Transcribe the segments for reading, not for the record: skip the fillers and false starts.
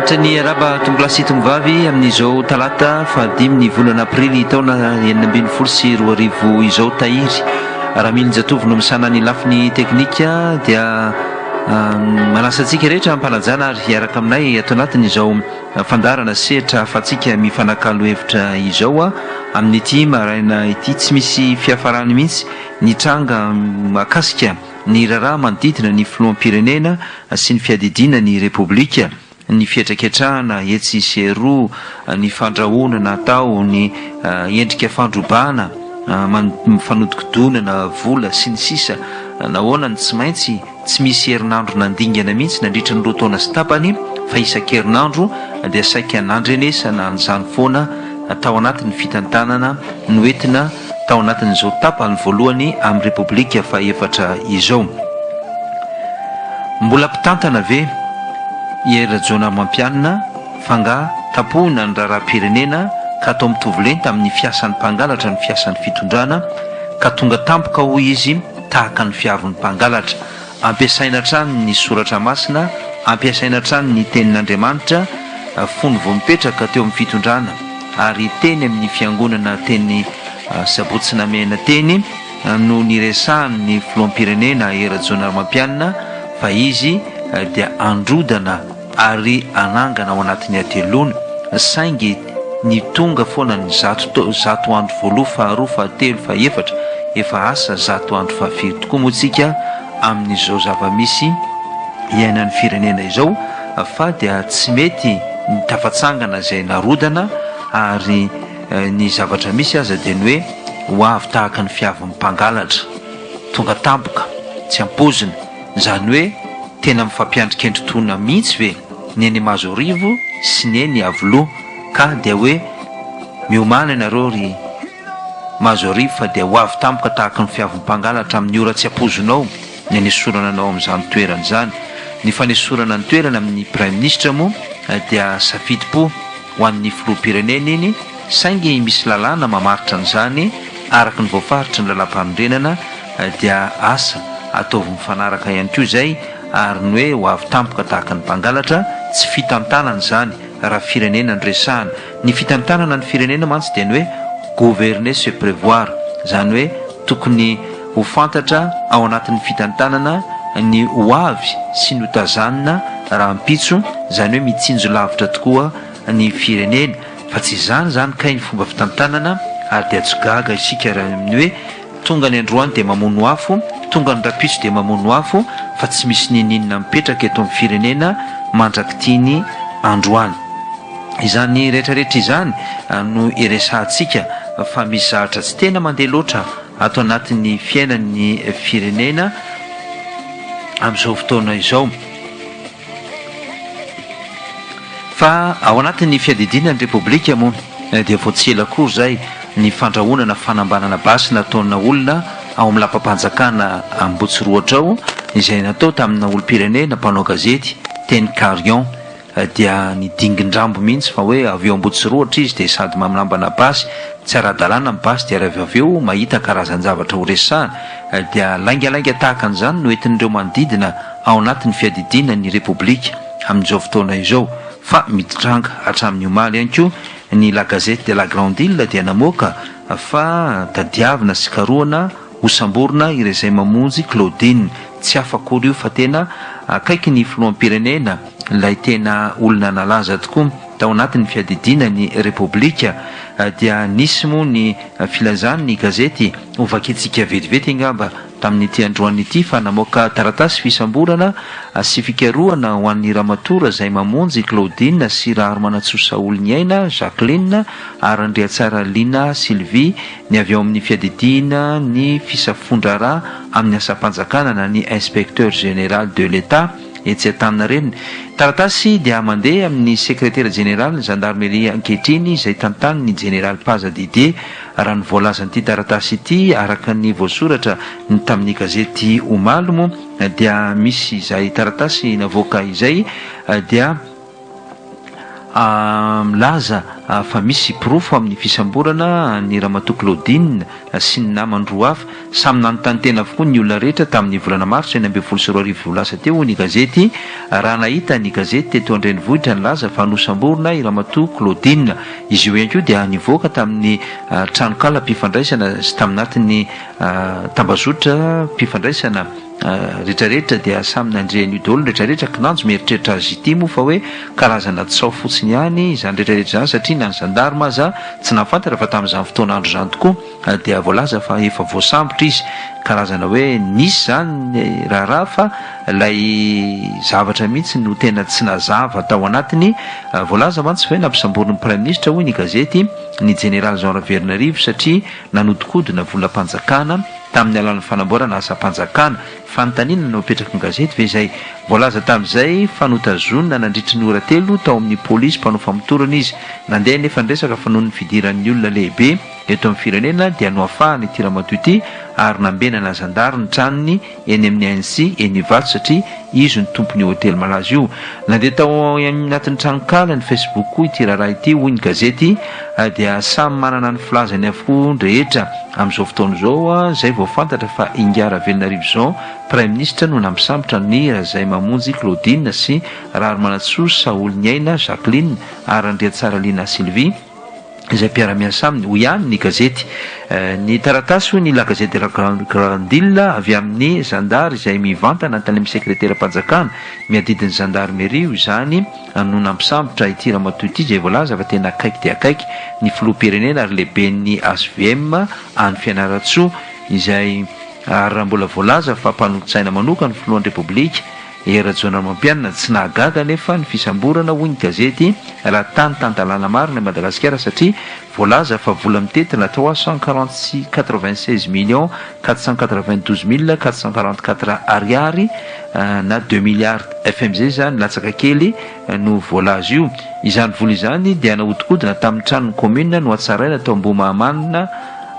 Manolotra ny araba tompolahy sy tompovavy amin'izao talata fahadimy ny volana aprily taona 2016 izao. Tahiry Ramilinjatovo no misahana ny lafiny teknika dia manasa antsika rehetra ampanajana ary hiaraka aminay ato anatin'izao fandaharana sehatra ahafahantsika mifanakalo hevitra izao amin'ity maraina ity. Tsy misy fiafarany mihitsy ny tranga mahakasika ny raharaha manodidina ny filoham-pirenena sy ny fiadidiana ny Repoblika, ny fihetraketrahana etsy sy eroa, ny fandrahonana atao, ny endrika fandrobana, fanodikodonana vola, sy ny sisa Nahoana no tsy maintsy tsy misy herinandro nandingana mihitsy nandritra ny roa taona sy tapany fa isan-kerinandro dia saika nandrenesana an'izany foana tao anatin'ny fitantanana noentina tao anatin'izao tapany voalohany amin'ny Repoblika fahefatra izao. Mbola mpitantana ve i Hery Rajaonarimampianina f'angaha tapohina ny raharaham-pirenena ka atao mitovy lenta amin'ny fiasan'ny mpangalatra ny fiasan'ny fitondrana ka tonga tampoka hoy izy tahaka ny fiavin'ny mpangalatra. Ampiasaina hatrany ny soratra masina, ampiasaina hatrany ny tenin'Andriamanitra fony vao nipetraka teo amin'ny fitondrana ary teny amin'ny fiangonana teny Sabotsy Namehana teny no niresahan'ny filoham-pirenena Hery Rajaonarimampianina fa izy dia handrodana ary hanangana ao anatin'ny hateloana saingy ny tonga foana ny zato andro voaloha, faharoa, fahatelo, fahefatra, efa asa zato andro fahafiry tokoa moa tsika amin'izao zava-misy iainan'ny firenena izao fa dia tsy mety ny tafatsangana izay narodana ary ny zavatra misy aza dia ny hoe ho avy tahaka ny fiavin'ny mpangalatra tonga tampoka tsy ampoizina izany hoe tena mifampiandry kendritoana mihitsy ve ny eny Mahazoarivo sy ny eny Iavoloha ka dia hoe miomàna ianareo ry Mahazoarivo fa dia ho avy tampoka tahaka ny fiavin'ny mpangalatra amin'ny ora tsy ampoizinao ny hanesorana anao amin'izany toerana izany. Ny fanesorana ny toerana amin'ny Praiminisitra moa dia safidim-po ho an'ny filoham-pirenena iny saingy misy lalàna mamaritra an'izany araka ny voafaritry ny lalàmpanorenana dia asa ataovy mifanaraka ihany koa izay ary ny hoe ho avy tampoka tahaka ny mpangalatra tsy fitantanana izany raha firenena no resahana. Ny fitantanana ny firenena mantsy dia ny hoe gouverner c'est prévoir, izany hoe tokony ho fantatra ao anatin'ny fitantanana ny ho avy sy ny ho tazanina rahampitso, izany hoe mitsinjo lavitra tokoa ny firenena, fa tsy izany izany kay ny fomba fitantanana ary dia tsy gaga isika raha amin'ny hoe Tonga ny androany dia mamono afo, tonga ny rahampitso dia mamono afo fa tsy misy ninininona mipetraka eto amin'ny firenena mandrak'ity ny androany. Izany rehetra rehetra izany no iresahantsika fa misy zavatra tsy tena mandeha loatra ato anatin'ny fiainan'ny firenena amin'izao fotoana izao. Fa ao anatin'ny fiadidiana ny Repoblika moa dia vao tsy ela akory izay ny fandrahonana fanambanana basy nataona olona ao amin'ny lapam-panjakana Ambotsirohotra ao izay natao tamina olom-pirenena mpanao gazety teny Carion dia nidingin-drambo mihitsy fa hoe avy eo Ambotsirohotra izy dia sady manambana basy tsy ara-dalàna ny basy dia rehefa avy eo mahita karazan-javatra ho resahana dia laingalainga tahaka an'izany no entin'ireo manodidina ao anatin'ny fiadidiana ny Repoblika amin'izao fotoana izao fa mitranga hatramin'ny omaly ihany koa ny La Gazette de la Grande Ile dia namoaka fa tadiavina sy karohana hosamborina ireo izay mamonjy Claudine. Tsy hafa akory io fa tena akaiky ny filoham-pirenena ilay tena olona nalaza tokoa tao anatin'ny fiadidiana ny Repoblika dia nisy moa ny filazan'ny gazety hovakintsika vetivety angamba tamin'ity androany ity fa namoaka taratasy fisamborana sy fikarohana ho an'ny Ramatoa Razaimamonjy Claudine sy Raharimanantsoa Saholiniaina Jacqueline ary Randriatsara Lina Sylvie ny avy ao amin'ny fiadidiana ny fisafoan-draharaha amin'ny asam-panjakana na ny Inspecteur Général de l'Etat etsy Antaninarenina. Taratasy dia mandeha amin'ny Sekretera Jeneralin'ny Zandarmeria ankehitriny izay tantanin'ny Jeneraly Paza Didier Raha ny voalazan'ity taratasy ity, araka ny voasoratra ny tamin'ny gazety omaly moa dia misy izay taratasy navoaka izay dia. Milaza fa misy porofo amin'ny fisamborana an'i Ramatoa Claudine sy ny namany roa hafa. Samy nanontany tena avokoa ny olona rehetra tamin'ny volana martsa 2016 lasa teo, hoy ny gazety, raha nahita ny gazety teto an-drenivohitra nilaza fa nosamborina i Ramatoa Claudine. Izy io ihany koa dia nivoaka tamin'ny tranokalam-pifandraisana sy tamin'anatin'ny tambazotram-pifandraisana rehetrarehetra dia samy nandre an'io daholo ny rehetrarehetra kinanjo mieritreritra azy ity moa fa hoe karazana tsaho fotsiny ihany izany rehetrarehetra izany satria na ny zandarma aza tsy nahafantatra fa tamin'izany fotoana andro izany tokoa dia voalaza fa efa voasambotra izy karazana hoe nisy izany ny raharaha fa ilay zavatra mihitsy no tena tsy nazava tao anatiny. Voalaza mantsy fa hoe nampisamborin'ny praiminisitra hoy ny gazety ny jeneraly Jean Ravelonarivo satria nanodinkodina volam-panjakana tamin'ny alalan'ny fanamboarana asam-panjakana. Fanontaniana no apetraky ny gazety ve izay? Voalaza tamin'izay fa notazonina nandritry ny ora telo tao amin'ny polisy mpanao famotorana izy. Nandeha anefa ny resaka fa noho ny fidiran'ny olona lehibe eto amin'ny firenena dia noafahana ity ramatoa ity ary nambenana zandary ny tranony eny amin'ny ANC eny Ivato satria izy no tompon'io hotely malaza io. Nandeha tao anatin'ny tranonkala ny Facebook koa ity raharaha ity hoy ny gazety dia samy manana ny filazany avokoa ny rehetra amin'izao fotoana izao izay vao fantatra fa Ingahy Ravelonarivo Jean Praiminisitra no nampisambotra an'i Razaimamonjy Claudine sy Raharimanantsoa Saholiniaina Jacqueline ary Randriatsaraliana Sylvie izay mpiara-miasa aminy, hoy ihany ny gazety. Ny taratasy, hoy ny La Gazette de la Grande Ile, avy amin'ny zandary izay mivantana tany amin'ny sekreteram-panjakana miadidy ny zandarmeria io izany no nampisambotra ity ramatoa ity izay voalaza fa tena akaiky dia akaiky ny filoham-pirenena ary lehiben'ny HVM any Fianarantsoa izay ary raha mbola voalaza fa mpanolotsaina manokan'ny filohan'ny Repoblika Hery Rajaonarimampianina, Tsy nahagaga anefa ny fisamborana, hoy ny gazety, raha tany tan-dalàna marina i Madagasikara satria voalaza fa vola mitentina 396 millions 492 mille 444 ariary na deux milliards fmg izany latsaka kely no voalaza io. Izany vola izany dia nahodikodina tamin'ny tranon'ny kaominina nohatsaraina tao Ambohimahamanina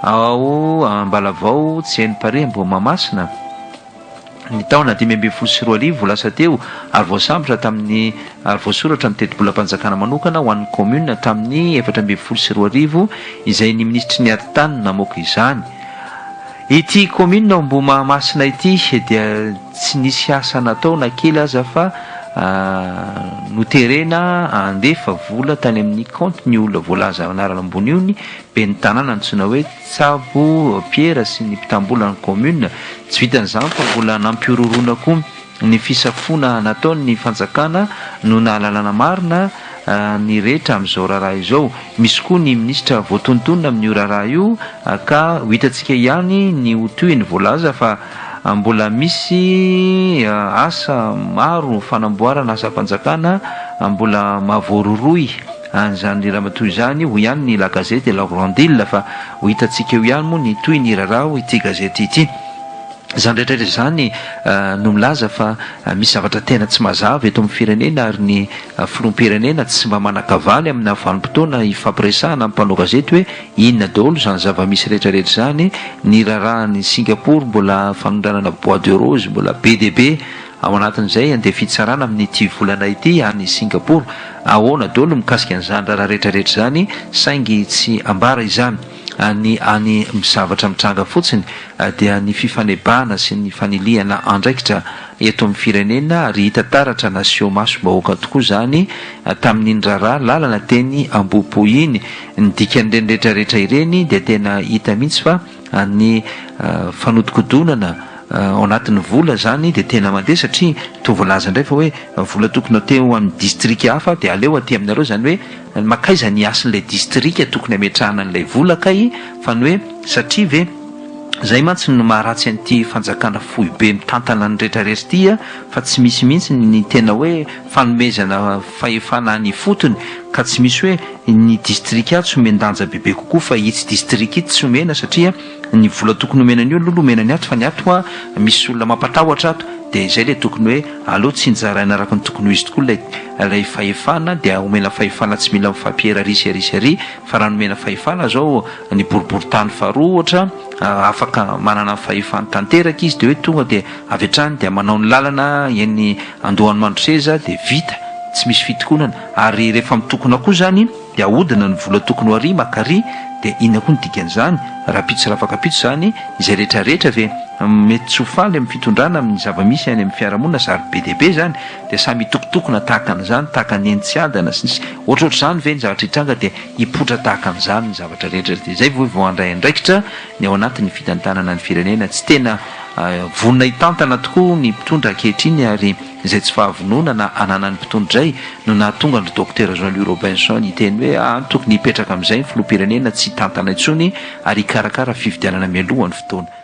ao Ambalavao Tsienimparihy Ambohimahamasina. ny taona 2015 lasa teo ary voasambotra tamin'ny ary voasoratra ny tetibolam-panjakana manokana ho an'ny kaominina tamin'ny 2014 izay ny minisitry ny atitany no namoaka izany. Ity kaominina ao Ambohimahamasina ity dia tsy nisy asa natao na kely aza fa noterena handefa vola tany amin'ny kaontin'io olona voalaza anarana ambony io ny ben'ny tanàna antsoina hoe Tsabo Pierre sy ny mpitambolan'ny commune. Tsy vitan'izany fa mbola nampihorohoroana koa ny fisafoana nataon'ny fanjakana no nahalalana marina ny rehetra amin'izao raharaha izao. Misy koa ny minisitra voatonontonona amin'io raharaha io ka ho hitantsika ihany ny ho tohiny. Voalaza fa mbola misy asa maro fanamboarana asam-panjakana mbola mahavoarohirohy. An'izany ramatoa izany, hoy ihany ny La Gazette de la Grande Ile, fa ho hitantsika eo ihany moa ny tohin'ny raharaha, hoy ity gazety ity. Izany rehetra rehetra izany no milaza fa misy zavatra tena tsy mazava eto amin'ny firenena ary ny filoham-pirenena tsy mba manan-kavaly amina vanim-potoana hifampiresahana amin'ny mpanao gazety hoe inona daholo izany zava-misy rehetra rehetra izany, ny raharahan'i Singapour mbola fanondranana bois de rose mbola be dia be Ao anatin'izay, handeha fitsarana amin'ity volana ity any Singapour. Ahoana daholo mikasika an'izany raharaha rehetra rehetra izany, saingy tsy ambara izany. Ny any zavatra mitranga fotsiny dia ny fifanebahana sy ny fanilihana andraikitra eto amin'ny firenena ary hita taratra naseho masom-bahoaka tokoa izany tamin'iny raharaha lalana teny Ambohipo iny. Ny dikan'ireny rehetra rehetra ireny dia tena hita mihitsy fa ny fanodikodonana ao anatin'ny vola izany dia tena mandeha satria toa voalaza indray fa hoe vola tokony ho teo amin'ny distrika hafa dia aleo aty aminareo izany hoe mankaiza ny hasin'ilay distrika tokony hametrahana an'ilay vola kay fa ny hoe satria ve izay mantsy no maharatsy an'ity fanjakana foibe mitantana ny rehetra rehetra ity fa tsy misy mihitsy ny tena hoe fanomezana fahefana any ifotony ka tsy misy hoe ny distrika atsy omen-danja bebe kokoa fa itsy distrika itsy tsy omena satria ny vola tokony omena an'io aloha no omena ny ato fa ny ato hoa misy olona mampatahotra ato dia izay ilay tokony hoe aleo tsinjaraina araka ny tokony ho izy tokoa ilay ilay fahefana dia omena fahefana tsy mila mifampiera ary sy ary sy ary fa raha nomena fahefana zao ny boriborintany faharoa ohatra afaka manana ny fahefany tanteraka izy dia hoe tonga dia avy hatrany dia manao ny lalana eny Andohanimandroseza dia vita. Tsy misy fitokonana ary rehefa mitokona koa izany dia ahodina ny vola tokony ho ary maka ary dia inona koa ny dikan'izany? Rahampitso sy rafakampitso izany izay rehetra rehetra ve mety tsy ho faly amin'ny fitondrana amin'ny zava-misy any amin'ny fiarahamonina zary be dia be izany dia samy hitokotokona tahaka an'izany tahaka ny eny Tsiadana sy ny sisa ohatrohatr'izany ve ny zavatra hitranga dia hipoitra tahaka an'izany ny zavatra rehetra dia izay vao vao handray andraikitra ny ao anatin'ny fitantanana ny firenena tsy tena vonona hitantana tokoa ny mpitondra ankehitriny ary Izay tsy fahavononana ananan'ny mpitondra izay no nahatonga an-dry Dokotera Jean Louis Robinson niteny hoe aa tokony hipetraka amin'izay ny filoham-pirenena tsy hitantana intsony ary hikarakara fifidianana mialoha ny fotoana.